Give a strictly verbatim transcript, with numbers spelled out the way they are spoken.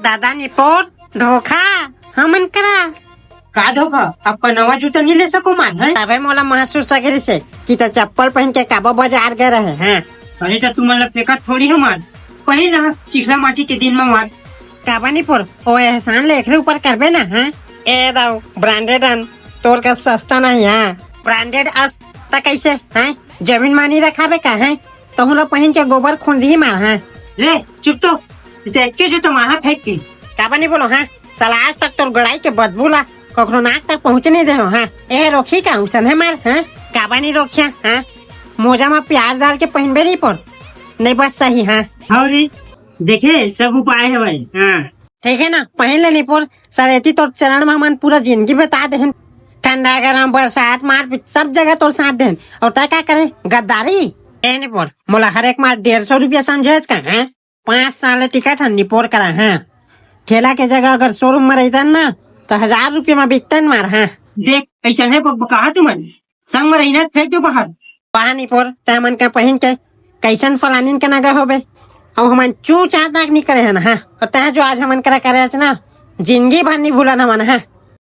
दादा निपोर, धोखा हमन करा। का धोखा? अपन नवा जूता नहीं ले सको मार, हैं? अबे मोला महसूस हो गे रिसे कि त चप्पल पहन के काबा बाजार गए रहे, हैं? अरे त तुमन ला फेंकत थोड़ी हो मार, पहन ला चिखला माटी के दिन में मार। काबा निपोर, ओ एहसान ले एकरे ऊपर करबे ना, हैं? ए दाऊ, ब्रांडेड अन तोर का सस्ता नहीं है। ब्रांडेड अस त कैसे, हैं? जमीन मानी रखाबे का, हैं? तहूँ ला पहन के गोबर खून दी मार, हैं? ले चुप तो, देख के जो तुम्हारा फेंक के। काबा नहीं बोलो, हैं? साला आज तक तोर गड़ाई के बदबू ला कखरो नाक तक पहुँचे नहीं दे हो, हैं? ए रोखी का उसन है मार, हैं? काबा नहीं रोखिया, हैं? मोजा में प्याज डाल के पहनबे नहीं पर, नहीं बस सही, हैं? हौरी, देखे सब उपाय है भाई, हाँ। ठीक है ना, पहन ले निपोर, सर एती तोर चरण में हमन पूरा जिंदगी बिता देहन। ठंडा गरम बरसात मारपीट सब जगह तोर साथ देहन। और तय का करे, गद्दारी? ए निपोर, मोला हर एक मार डेढ़ सौ रुपया समझे का, हैं? पाँच साल टिकट है निपोर करा, हैं? ठेला के जगह अगर शोरूम में रहतन ना, तो हजार रुपया में बिकतन मार, हैं? देख, ऐसा है बकबकाहा तुमन, संग में रहिना फेंक दो बाहर। पहा निपोर, तै मन के पहिन के कैसन फलानिन के नगा होबे? अउ हमन चू चांद नाक नहीं करे हन, हाँ? और तै जो आज हमन करा करे हस ना, जिंदगी भर नहीं भूलन हमन, हाँ?